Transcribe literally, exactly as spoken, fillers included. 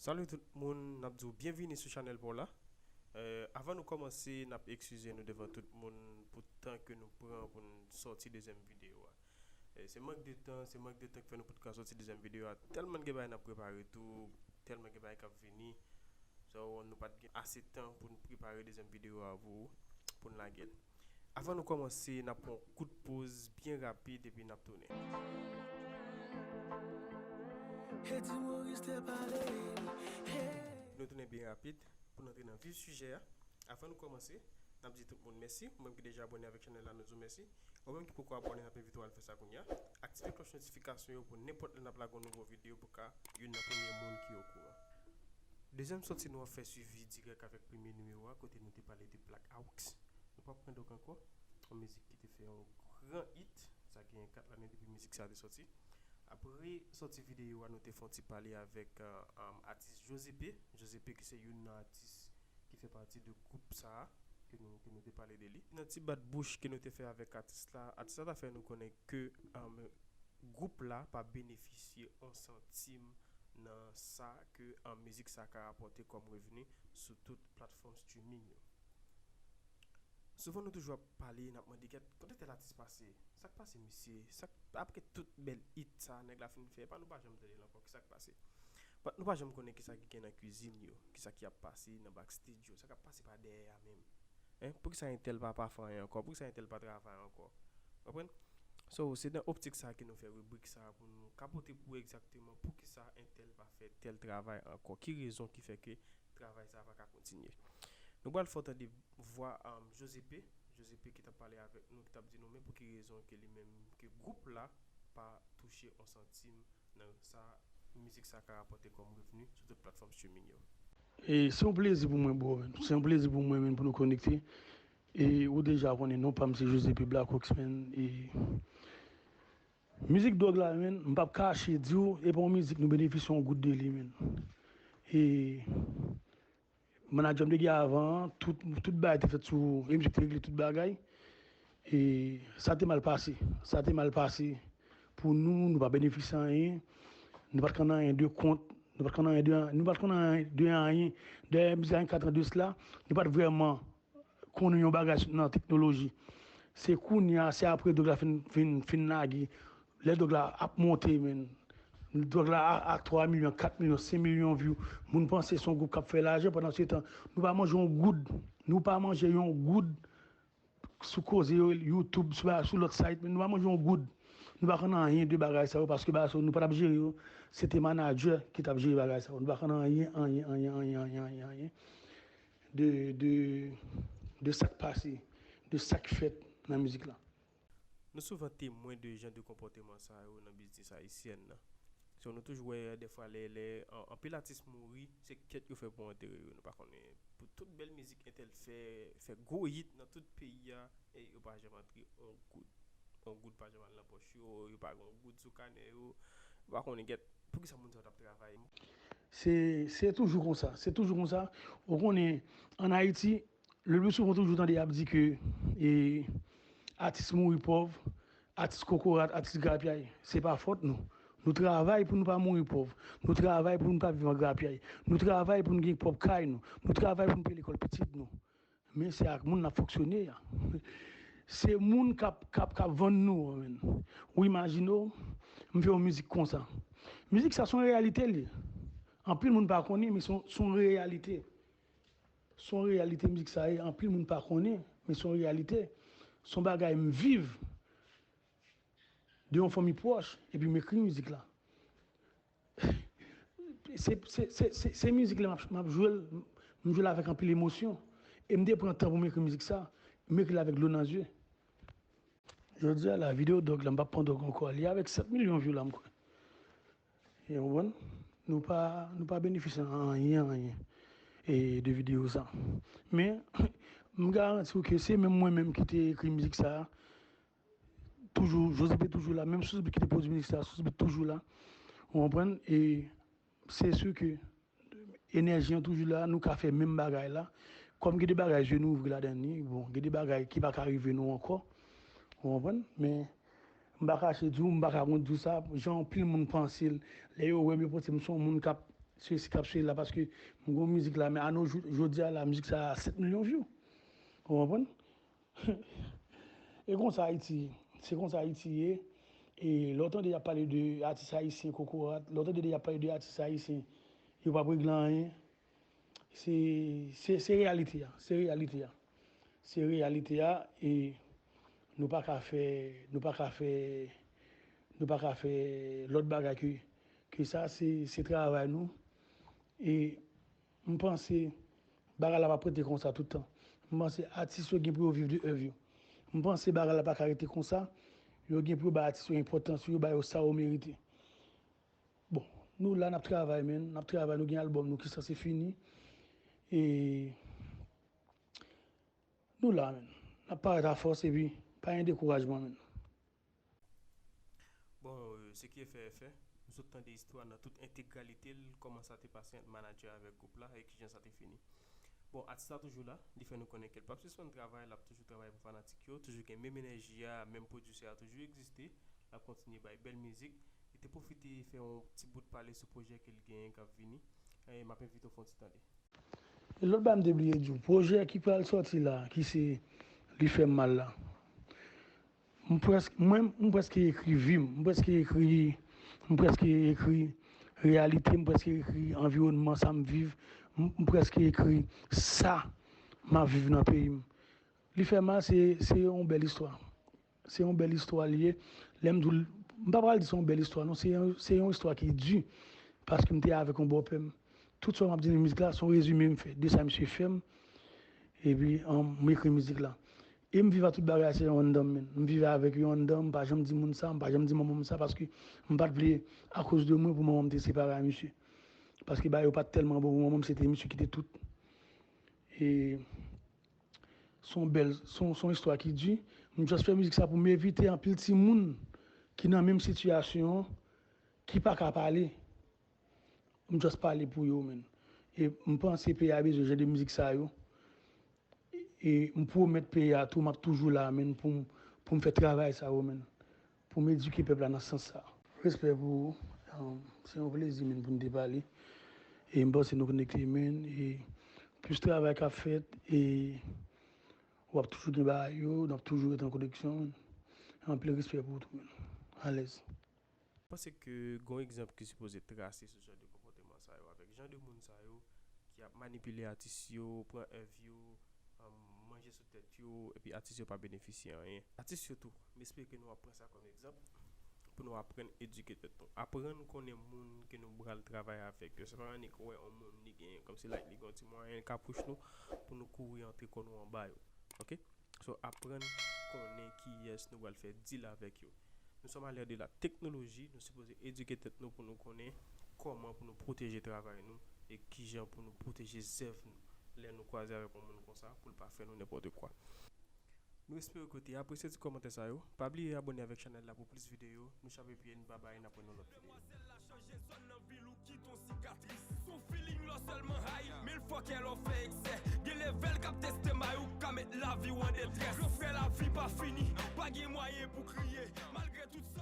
Salut tout moun, n ap di w byenvini sou chanèl pa w la. Eh, avan nou kòmanse, n ap eskize nou devan tout moun pou tan ke nou pran pou n sòti dezyèm videyo a. Eh, se mank de tan, se mank de tan ki fè nou pot ka sòti dezyèm videyo a. Tèlman gen bagay n ap prepare tou, tèlman gen bagay k ap vini. So, nou pa t gen ase tan pou n prepare dezyèm videyo a pou, pou n lage l. Avan nou kòmanse, n ap pran yon kout poz byen rapid epi n ap tounen. Eddie Maurice te pale. Nou tounen byen rapid pou n antre nan vif sijè a. Avan nou kòmanse, n ap di tout moun mèsi. Ou menm ki deja abòne avèk chanèl la, nou di w mèsi. Ou menm ki poko abòne, n ap envite w al fè sa kounye a. Aktive klòch notifikasyon yo pou nenpòt lè n ap lage yon nouvo videyo pou ka youn nan premye moun ki okouran. Dezyèm sòti nou ap fè swivi dirèk avèk premye nimewo a, kote nou te pale de Black Hawks. Nou p ap pran dòk ankò. Yon mizik ki te fè yon gran hit. Sa gen kat lane depi mizik sa a te sòti. Apre sòti videyo a, nou te fè yon ti pale avèk, euh, um, atis José P. José P ki se youn nan atis ki fè pati de gwoup sa a, ke nou, ke nou te pale de li. Nan ti bat bouch ke nou te fè avèk atis la, atis la ta fè nou konnen ke, um, gwoup la pa benefisye yon santim nan sa ke, um, mizik sa ka rapòte kòm revni sou tout platfòm streaming yo. Souvan nou toujou ap pale, n ap mande, "Gèt, kote tèl atis pase? Sa k pase misye? Sa k, apre tout bèl hit sa nèg la fin fè, pa nou pa janm tande l ankò, ki sa k pase?" But nou pa janm konnen ki sa ki gen nan kwizin yo, ki sa ki ap pase nan backstage yo, sa k ap pase pa dèyè a menm. Hein? Poukisa entèl pa, pa fè anyen ankò? Poukisa entèl pa travay ankò? Konprann? So, se nan optik sa a ke nou fè ribrik sa a pou nou ka pote pou egzakteman poukisa entèl pa fè tèl travay ankò. Ki rezon ki fè ke travay sa a pa ka kontinye? Nou pral fè w tande vwa, um, José P. José P ki t ap pale avèk nou, ki t ap di nou men pou ki rezon ke li menm, ke gwoup la pa touche yon santim nan sa mizik sa ka rapòte kòm revni sou tout platfòm streaming yo. E se yon plezi pou mwen, bro, man. Se yon plezi pou mwen, man, pou nou konekte. E ou deja konnen non pa m se José P Black Ox, man. E mizik dwòg la, man, m p ap kache di w, e pa yon mizik nou benefisye yon goud de li, man. E manadjè m te gen avan an, tout, tout bagay te fèt sou, e misye te regle tout bagay. E sa te mal pase. Sa te mal pase pou nou, nou pa benefisye anyen. Nou pa t konn anyen de kont, nou pa t konn anyen de, nou pa t konn anyen de anyen. Dèyè mizik ane katreven de sila, nou pa t vrèman konnen yon bagay nan teknoloji. Se kounye a, se apre dwòg la fin, fin, fin lage. Lè dwòg la ap monte, man. Dwòg la a, a twa milyon, kat milyon, senk milyon view. Moun panse se yon gwoup k ap fè lajan, pandan se tan, nou pa manje yon goud. Nou pa manje yon goud sou koze yo, YouTube, sou, sou lòt site, men nou pa manje yon goud. Nou pa konn anyen de bagay sa yo, paske bagay sa yo, nou pa t ap jere yo. Se te manadjè ki t ap jere bagay sa yo. Nou pa konn anyen, anyen, anyen, anyen, anyen, anyen, anyen de, de, de sa k pase, de sa k fèt nan mizik la. Nou souvan temwen de jan de konpòteman sa yo nan biznis ayisyèn nan. So, nou toujou wè, dèfwa, lè, lè an-, anpil atis mouri, se kèt yo fè pou antere yo. Nou pa konnen, pou tout bèl mizik entèl fè, fè gwo hit nan tout peyi a, e yo pa janm antre yon goud. Yon goud pa janm al nan pòch yo, yo pa gen yon goud sou kanè yo. Yo pa konnen, gèt, poukisa moun sa yo t ap travay. Se, se toujou konsa, se toujou konsa. Ou konnen, ann Ayiti, le pli souvan toujou tande y ap di ke, e, atis mouri pòv, atis kokorat, atis grapyay. Se pa fòt nou. Nou travay pou nou pa mouri pòv. Nou travay pou nou pa viv an grapyay. Nou travay pou nou gen pwòp kay nou. Nou travay pou nou peye lekòl pitit nou. Men se ak moun n ap fonksyone a. Se moun k ap, k ap, k ap vann nou an, man. Ou imajine w, m fè yon mizik konsa. Mizik sa se yon reyalite li ye. Anpil moun pa konnen, men se yon, se yon reyalite. Se yon reyalite mizik sa ye, anpil moun pa konnen, men se yon reyalite. Se yon bagay m viv de yon fanmi pwòch, epi m ekri mizik la. Se, se, se, se, se mizik la m ap, m ap jwe l, m jwe l avèk anpil emosyon. E m te pran tan pou m ekri mizik sa, m ekri l avèk dlo nan zye. Jodi a la, videyo dwòg la, m p ap pran dwòg ankò. Li avèk sèt milyon view la, m kwè. E w konprann? Nou pa, nou pa benefisye anyen, anyen, e, de videyo sa. Men, m garanti w ke se menm mwen menm ki te ekri mizik sa a. Toujou, José P toujou la, menm Sousbit ki te pwodui mizik sa, Sousbit toujou la. Ou konprann? E se si ke enèji an toujou la, nou ka fè menm bagay la. Kòm gen de bagay zye nou ouvri ladan li, bon, gen de bagay ki pa ka rive nou ankò. Ou konprann? Men, m pa kache di w, m pa ka kont di w sa, jan anpil moun panse l. Lè yo wè m, yo panse m se yon moun k ap sesi k ap sesi la, paske m gen yon mizik la, men anou jou, jodi a la, mizik sa a sèt milyon view. Ou konprann? E konsa Ayiti ye. Se konsa Ayiti ye. E lè w tande y ap pale de atis ayisyen kokorat, lè w tande y ap pale de atis ayisyen, yo p ap regle anyen. Se, se, se reyalite a. Se reyalite a. Se reyalite a. E nou pa ka fè, nou pa ka fè, nou pa ka fè lòt bagay ke, ke sa. Se, se travay nou. E m panse bagay la p ap rete konsa tout tan. M panse atis yo gen pou yo viv de èv yo. M panse bagay la pa ka rete konsa. Yo gen pou yo bay atis yo enpòtans yo, yo ba yo sa yo merite. Bon, nou la, n ap travay, men. N ap travay, nou gen albòm nou ki sanse fini. E nou la, men. N ap parèt a fòs, epi pa gen dekourajman, men. Bon, euh, ce qui est fait est fait. Nou sot tande istwa nan tout entegralite l, kòman sa te pase ant manadjè avèk gwoup la e kijan sa te fini. Bon, atis la toujou la, li fè nou konnen ke l p ap sispann travay, l ap toujou travay pou fanatik yo, toujou gen menm enèji a, menm pwodisè a toujou egziste, l ap kontinye bay bèl mizik. Li te pwofite fè yon ti bout pale sou pwojè ke l genyen k ap vini. E m ap envite w fè yon ti tande. E lòt bagay m te bliye di w, pwojè ki pral sòti la, ki se Li fè m mal la. M prèske, mwen, m prèske ekri vi m, m prèske ekri, m prèske ekri reyalite m, m prèske ekri anviwònman sa m viv, m, m prèske ekri sa m ap viv nan peyi m. Li fè mal, se, se yon bèl istwa. Se yon bèl istwa li ye. Lè m di w, m pa pral di se yon bèl istwa, non, se yon, se yon istwa ki di, paske m te avèk yon bòpè m. Tout sa m ap di nan mizik la, se yon rezime m fè de sa misye fè m, epi, um, m ekri mizik la. E m viv ak tout bagay sa yo anndan m, menn. M viv avèk yo anndan m, m pa janm di moun sa, m pa janm di manman m sa, paske m pa t vle, akoz de mwen, pou manman m te separe ak misye. Paske bagay yo pa t tèlman bon pou manman m, se te misye ki te tout. E se yon bèl, se yon, se yon istwa ki di. M just fè mizik sa pou m evite anpil timoun ki nan menm sitiyasyon an, ki pa ka pale. M just pale pou yo, menn. E m panse peyi a bezwen jan de mizik sa yo. E m pwomèt peyi a tou, m ap toujou la, menn, pou m, pou m fè travay sa yo, menn. Pou m edike pèp la nan sans sa. Respè pou ou. Um, se yon plezi, menn, pou n te pale. E m panse nou konekte, menn. E plis travay k ap fèt, e w ap toujou gen bagay yo, n ap toujou ret an koneksyon, menn. Anpil respè pou ou tou, menn. Alèz. M panse ke gen yon egzanp ki sipoze trase sou jan de konpòteman sa yo, avèk jan de moun sa yo ki ap manipile atis yo, pran èv yo, um, manje sou tèt yo, epi atis yo pa benefisye anyen. Atis yo tou, m espere ke nou ap pran sa kòm egzanp pou nou aprann edike tèt nou. Aprann konnen moun ke nou pral travay avèk yo. Se pa annik wè yon moun li gen, kòmsi like li gen yon ti mwayen, l ka push nou pou nou kouri antre kò nou anba yo. Oke? So, aprann konnen kiyès nou pral fè deal avèk yo. Nous sommes à l'ère de la technologie, nou sipoze edike tèt nou pou nou konnen kòman pou nou pwoteje travay nou e kijan pou nou pwoteje zèv nou lè nou kwaze avèk yon moun konsa pou l pa fè nou nenpòt kwa. Nou espere ke w te apresye ti kòmantè sa yo. Pa bliye abòne avèk chanèl la pou plis videyo. Nou chape pye n, babay, n ap wè nan lòt videyo. Chanje zòn nan vil ou kite yon sikatris. Son feeling lò sèlman high, men l fòkè lè w fè eksè. Gen levèl k ap teste may ou ka met lavi w an detrès. Gran frè, lavi pa fini, pa gen mwayen pou kriye. Malgre tout sa.